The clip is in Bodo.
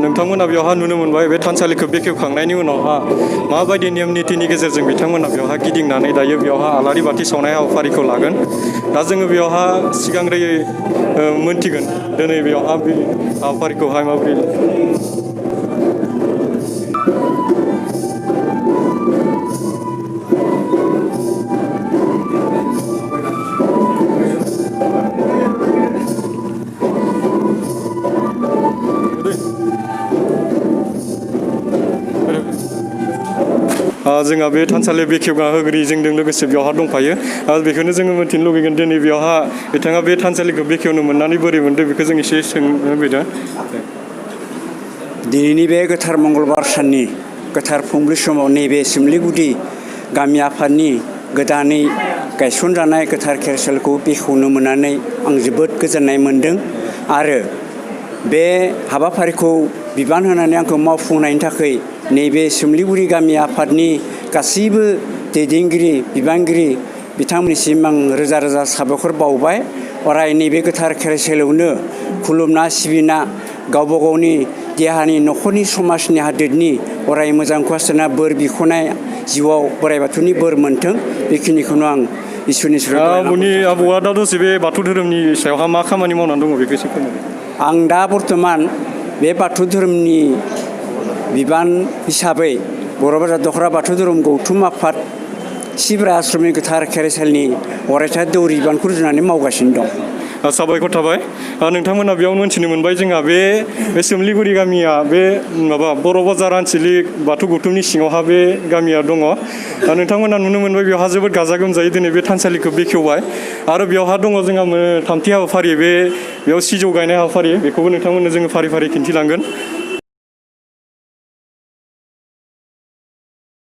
नोंथांमोना बेवहा नुनो मोनबाय बे थानसालिखौ बेखेवखांनायनि उनावहा माबायदि नेम निथिनि गेजेरजों बिथांमोना बेवहा गिदिंनानै दायो बेवहा आलारि बाथि सावनाय हाबाफारिखौ लागोन दा जोङो बेवहा सिगांग्रोयै मोनथिगोन दिनै बेवहा बे हाबाफारिखौहाय माबोरै जोंहा बे थानसालियाव बेखेवना होगिरि जोंजों लोगोसे बेवहा दंफायो बेखौनो जोङो मिथिनो लुगैगोन दिनै बेवहा बिथाङा बे थानसालिखौ बेखेवनो मोननानै बोरै मोनदों बेखौ जों एसे सोंनो लुबैदों दिनैनि बे गोथार मंगलबार साननि गोथार फुंबिलि समाव नैबे सिमलिगुदि गामि आफादनि गोदानै गायसनजानाय गोथार खेराइसालिखौ बेखेवनो मोननानै आं जोबोद गोजोननाय मोन्दों आरो बे हाबाफारिखौ बिबान होनानै आंखौ मावफुंनायनि थाखाय नैबे सिमलिगुरि गामि आफादनि गासैबो दैदेनगिरि बिबानगिरि बिथांमोननिसिम आं रोजा रोजा साबायखर बावबाय अराय नैबे गोथार खेराइसालियावनो खुलुमना सिबिना गावबा गावनि देहानि न'खरनि समाजनि हादोरनि अराय मोजांखौ हास्थायना बोर बिख'नाय जिउआव बोराइ बाथौनि बोर मोन्थों बेखिनिखौनो आं इसोरनि मुनि आबौआ दा दसे बे बाथौ धोरोमनि सायावहा मा खामानि मावनानै दङ बेखौ एसे फोरमायदो आं दा बर्थमान बे बाथौ धोरोमनि बिबान हिसाबै बर' बाजार दख'रा बाथौ धोरोम गौथुम आफाद सिब्रा आश्रमनि गोथार खेराइसालिनि अरायथा दौरि बिबानखौ रुजुनानै मावगासिनो दं साबायखर थाबाय नोंथांमोना बेयाव मोनथिनो मोनबाय जोंहा बे सोमलिगुरि गामिया बे माबा बर' बाजार आनसलिक बाथौ गौथुमनि सिङावहा बे गामिया दङ नोंथांमोना नुनो मोनबाय बेवहा जोबोद गाजा गोमजायै दिनै बे थानसालिखौ बेखेवबाय आरो बेवहा दङ जोंहा थामथि हाबाफारि बेयाव सिजौ गायनाय हाबाफारि बेखौबो नोंथांमोननो जोङो फारि फारि खिन्थिलांगोन